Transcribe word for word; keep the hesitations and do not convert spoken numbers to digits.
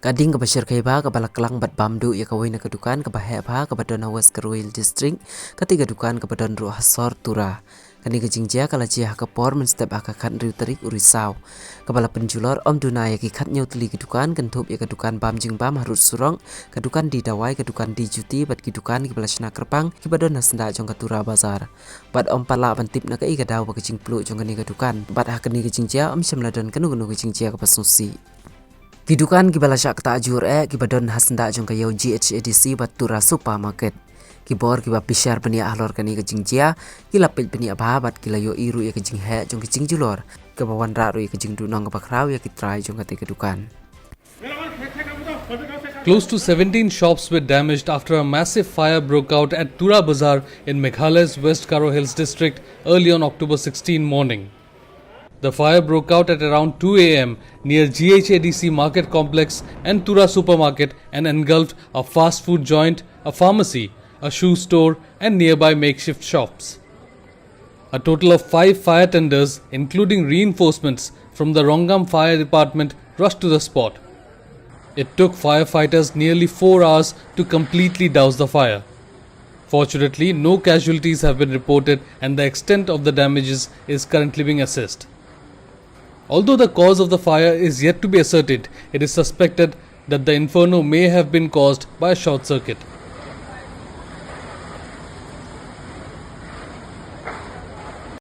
Ka ding kaba shyrkhei bha kaba la klang bad bam duh ïa kawei na ka dukan kaba heh bha kaba don ha West Garo Hills District, kata ka dukan kaba don ruh ha sor Tura. Kane ka jingjia ka la jia ha ka por mynstep ha ka khathynriew tarik u Risaw, kaba la pynjulor ym duna ïa ki khathynñiew tylli ki dukan, kynthup ïa ka dukan bam jingbam harud surok, ka dukan die dawai, ka dukan die juti bad ki dukan kiba la shna kyrpang kiba don ha syndah jong ka Tura Bazar. Bad ym pat lah ban tip na kaei ka daw ba ka jingpluh jong kane ka dukan bad ha kane ka jingjia ym shym la don kano kano ka jingjia kaba sngewsih. Ki dukan kiba la shah ktah jur eh kiba don ha syndah jong ka ïew G H A D C bad Tura Supermarket. Ki bor kiba pyrshah bniah halor kane ka jingjia ki la peit bniah bha bad ki la ïohi ruh ïa ka jingheh jong ka jingjulor, kaba wanrah ruh ïa ka jingduhnong kaba khraw ïa ki trai jong kata ka dukan. Close to seventeen shops were damaged after a massive fire broke out at Tura Bazar in Meghalaya's West Garo Hills district early on October sixteen morning. The fire broke out at around two a m near G H A D C market complex and Tura supermarket and engulfed a fast food joint, a pharmacy, a shoe store, and nearby makeshift shops. A total of five fire tenders, including reinforcements from the Rongam Fire Department, rushed to the spot. It took firefighters nearly four hours to completely douse the fire. Fortunately, no casualties have been reported and the extent of the damages is currently being assessed. Although the cause of the fire is yet to be ascertained, it is suspected that the inferno may have been caused by a short circuit.